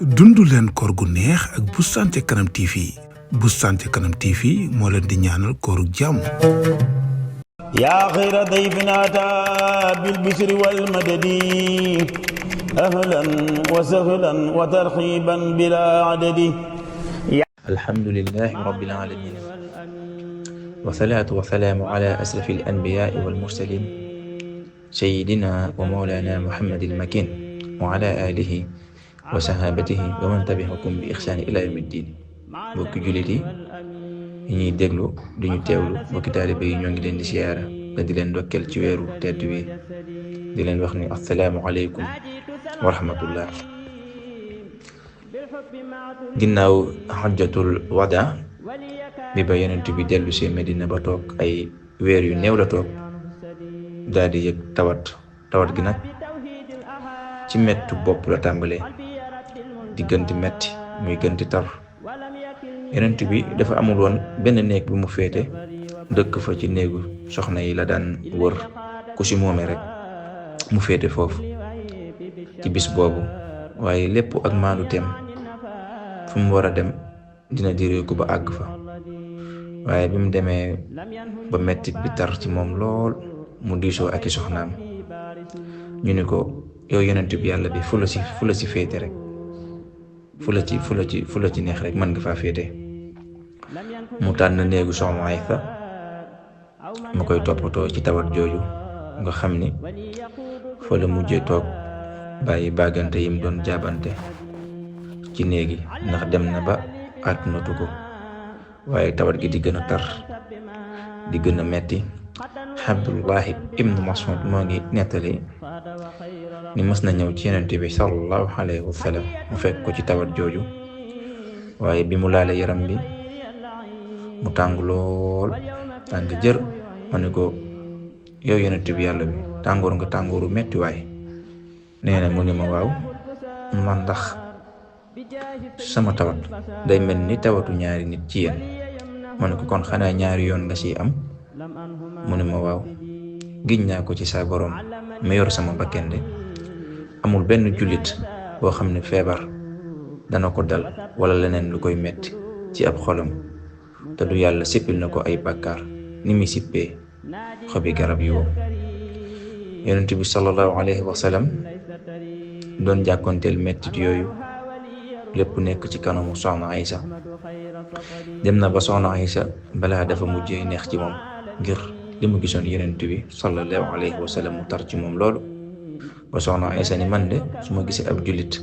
dundu leen koor gu neex ak Boustan ca Kanam TV. Boustan ca Kanam TV moo leen di ñaanal kooru jàmm. yaa xayra dayfin ataa bil bishri wal madadi ahlan wa sahlan wa tarxiiban bilaa adadi. alhamdulillahi rabbil alamin wasalaatu wasalaamu ala asrafil anbiyaai wal mursalin sayyidina wa mawlana muhammadil makin wa ala alihi wa sahabatihi wa man tabi'ahum bi ihsani ila yawmi ddin. mbokki jullit yi ñuy déglu di ñu teewlu mbokki taalibe yi ñoo ngi leen di siyaara te di leen dokkeel ci weeru tedd wi di leen wax ni assalaamu aleykum wa rahmatullah. ginnaaw xajjatul wada bi ba yonent bi dellu si Medina ba toog ay weer yu néew la toog daal di yëg tawat gi nag ci mettu bopp la tàmbalee di gënti metti muy gënti tar. yonent bi dafa amul woon benn néeg bu mu féete dëkk fa ci néegu soxna yi la daan wër ku si moome rek mu féete foofu ci bis boobu, waaye lépp ak maandu teem fu mu war a dem dina direeku ba àgg fa. waaye bi mu demee ba mettit bi tar ci moom lool mu diisoo ak i soxnaam ñu ni ko yow yonent bi yàlla bi fu la si féete rek fu la ci neex rek mën nga faa féete. mu tànn néegu soxna Aysa mu koy toppatoo ci tawat jooju nga xam ni fa la mujjee toog bàyyi bàggante yim doon jaabante ci néegi ndax dem na ba àttunatu ko. waaye tawat gi di gën a tar di gën a metti. Abdullahi ibnu Mas'ud moo ngi nettali ni mës na ñëw ci yonent bi sallallahu alayhi wa sallam mu fekk ko ci tawat jooju, waaye bi mu laale yaram bi mu tàng lool tàng jër. ma ne ko yow yonent bi yàlla bi tàngoor nga tàngooru metti waay. nee na mu ni ma waaw man ndax sama tawat day mel ni tawatu ñaari nit ci yéen. ma ne ko kon xanaa ñaari yoon nga ciy am. mu ne ma waaw giñ naa ko ci sa borom ma yor sama bakken de amul benn jullit boo xam ne feebar dana ko dal wala leneen lu koy metti ci ab xolam te du yàlla sippil na ko ay bàkkaar ni muy sippee xobi garab yi wow. yonent bi sallallahu alayhi wa sallam doon jàkkoonteel mettit yooyu lépp nekk ci kanamu soxna Aysa. dem na ba soxna Aysa balaa dafa mujjee neex ci moom ngir li mu gisoon yonent bi sallallahu alayhi wa sallam mu tar ci moom loolu. ba soxna Aysa ni man de su ma gisee ab jullit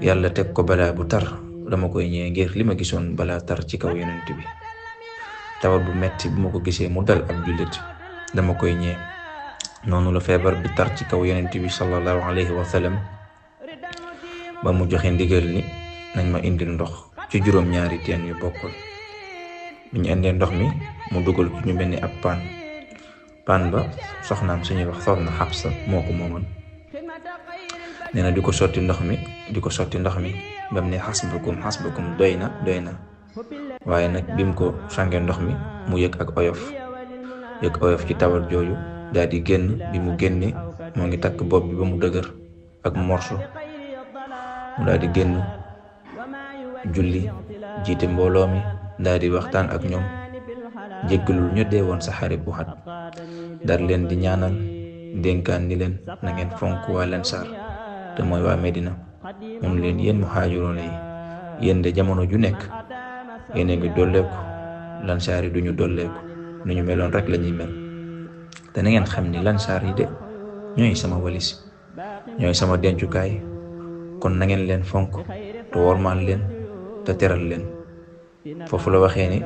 yàlla teg ko balaa bu tar dama koy ñëwee ngir li ma gisoon balaa tar ci kaw yonent bi. tawat bu metti bu ma ko gisee mu dal ab jullit dama koy ñëwee. noonu la feebar bi tar ci kaw yonent bi sallallahu alayhi wa sallam ba mu joxe ndigal ni nañ ma indil ndox ci juróom-ñaari teen yu bokkul. bi ñu indee ndox mi mu dugal ci ñu mel ni ab paan ba soxnaam suñuy wax soxna Xabsa moo ko moomoon. nee na di ko sotti ndox mi ba mu ne xasbukum doy na. waaye nag bi mu ko sàngee ndox mi mu yëg oyof ci tawat jooju daal di génn. bi mu génne moo ngi takk bopp bi ba mu dëgër ak morso. mu daal di génn julli jiite mbooloo mi daal di waxtaan ak ñoom jéggalul ñu dee woon sa xare bu xat daal leen di ñaanal dénkaan ni leen na ngeen fonk waa Lansaar te mooy waa Medina. mun leen yéen muhaajiroon yi yéen de jamono ju nekk yéen a ngi dolleeku Lansaar yi duñu dolleeku nu ñu meloon rek la ñuy mel. te na ngeen xam ni Lansaar yi de ñooy sama walis ñooy sama dencukaay. kon na ngeen leen fonk te wormaal leen te teral leen. foofu la waxee ni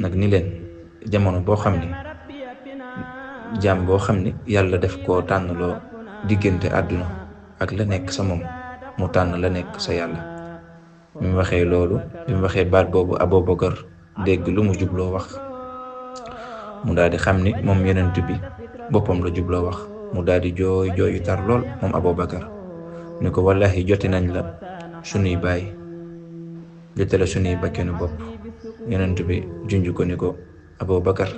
nag ni leen jamono boo xam ni jaam boo xam ni yàlla def koo tànnloo diggante àdduna ak la nekk sa moom mu tànn la nekk sa yàlla. bi mu waxee loolu bi mu waxee baat boobu Abubakar dégg lu mu jubloo wax mu daal di xam ni moom yonent bi boppam la jubloo wax. mu daal di jooy yu tar lool moom Abubakar ni ko wallahi jote nañ la sunuy baay jote la sunuy bakkenu bopp. yonent bi junj ko ni ko Abubakar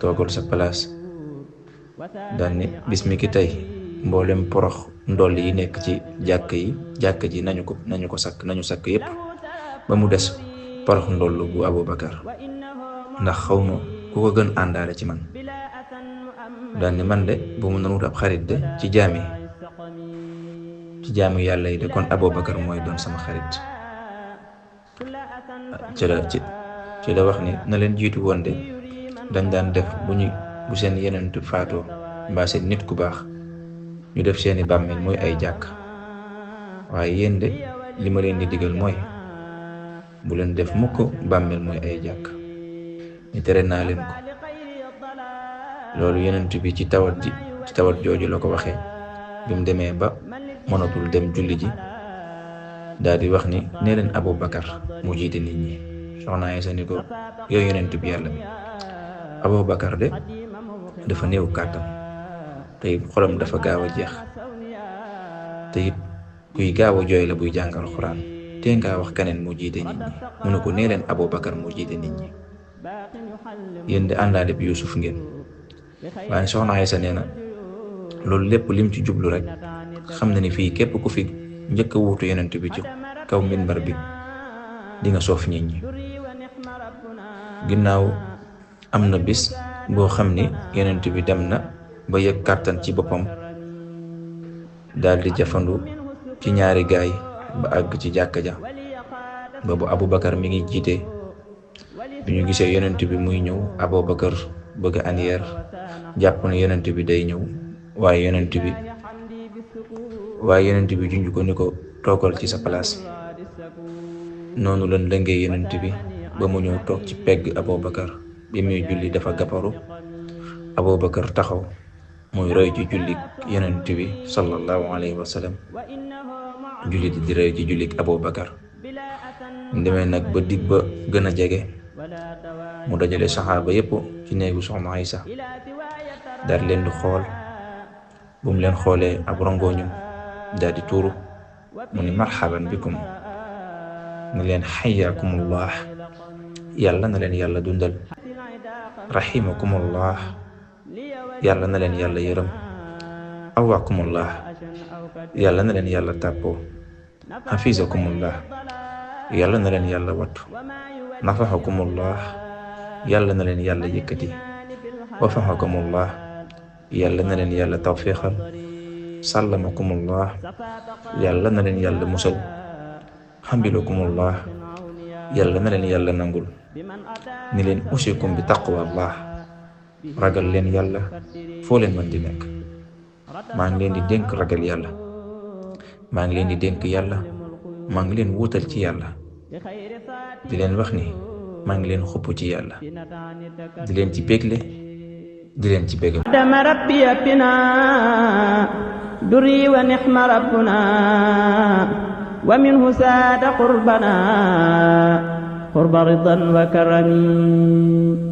toogal sa place daal ni bis mi ki tey mboolem porox ndoll yi nekk ci jàkk ji nañu ko sakk yépp ba mu des porox ndoll bu Abubakar ndax xawma ku ko gën àndaale ci man. daal ni man de bu mu nanut ab xarit de ci jaami yàlla yi de kon Abubakar mooy doon sama xarit. ci la wax ni na leen jiitu woon de dañ daan def bu seen yenentu faatoo mbaa seen nit ku baax ñu def seeni bàmmeel muy ay jàkk, waaye yéen de li ma leen di digal mooy bu leen def mukk bàmmeel muy ay jàkk, ñu tere naa leen ko. loolu yenentu bi ci tawat jooju la ko waxee bi mu demee ba mënatul dem julli ji, daal di wax ni nee leen Abubakar mu jiite nit ñi. soxna Aysa ni ko yow yenentu bi yàlla bi, Abubakar de dafa néew kàttan te it xolam dafa gaaw a jeex te it kuy gaaw a jooy la buy jàngal Alxuraan, te ngaa wax keneen mu jiite nit ñi. mu ne ko nee leen Abubakar mu jiite nit ñi, yéen de àndaale bi Yuusuf ngeen. waaye soxna Aysa nee na loolu lépp lim ci jublu rek xam na ni fii képp ku fi njëkk a wuutu yonent bi ci kaw minbar bi di nga soof nit ñi. ginnaaw am na bis boo xam ni yonent bi dem na ba yëg kàttan ci boppam, daal di jafandu ci ñaari gaay ba àgg ci jàkka ja. boobu Abubakar mi ngi jiite. bi ñu gisee yonent bi muy ñëw, Abubakar bëgg aniyeer jàpp ne yonent bi day ñëw, waaye yonent bi junj ko ni ko toogal ci sa place. noonu lan lëngee yonent bi ba mu ñëw toog ci pegg Abubakar. bi muy julli dafa gaparu, Abubakar taxaw muy roy ci jullik yonent bi sallallahu alayhi wa sallam. jullit di roy ci jullik Abubakar. demee nag ba dig ba gën a jege, mu dajale saxaaba yépp ci néegu soxna Aysa, daal leen di xool. bu mu leen xoolee ab rongoñum daal di tuuru, mu ni marhaban bikum, ni leen xayaakumullah, yàlla na leen yàlla dundal. rahimakumullah, yàlla na leen yàlla yërëm. awaakumullah, yàlla na leen yàlla tàppoo. hafizakumullah, yàlla na leen yàlla wattu. nafahakumullah, yàlla na leen yàlla yëkkati. wafahakumullah, yàlla na leen yàlla tawfiixal. sallamakumullah, yàlla na leen yàlla musal. hambilakumullah, yàlla na leen yàlla nangul. ni leen usikum bi taqwallah, ragal leen yàlla foo leen mën di nekk. maa ngi leen di dénk ragal yàlla, maa ngi leen di dénk yàlla, maa ngi leen wuutal ci yàlla, di leen wax ni maa ngi leen xupp ci yàlla, di leen ci bégle, di leen ci bégal. dama rabbi bina duri wa nixma rabbuna wa minhu saada qurbana qurba ridan wa karami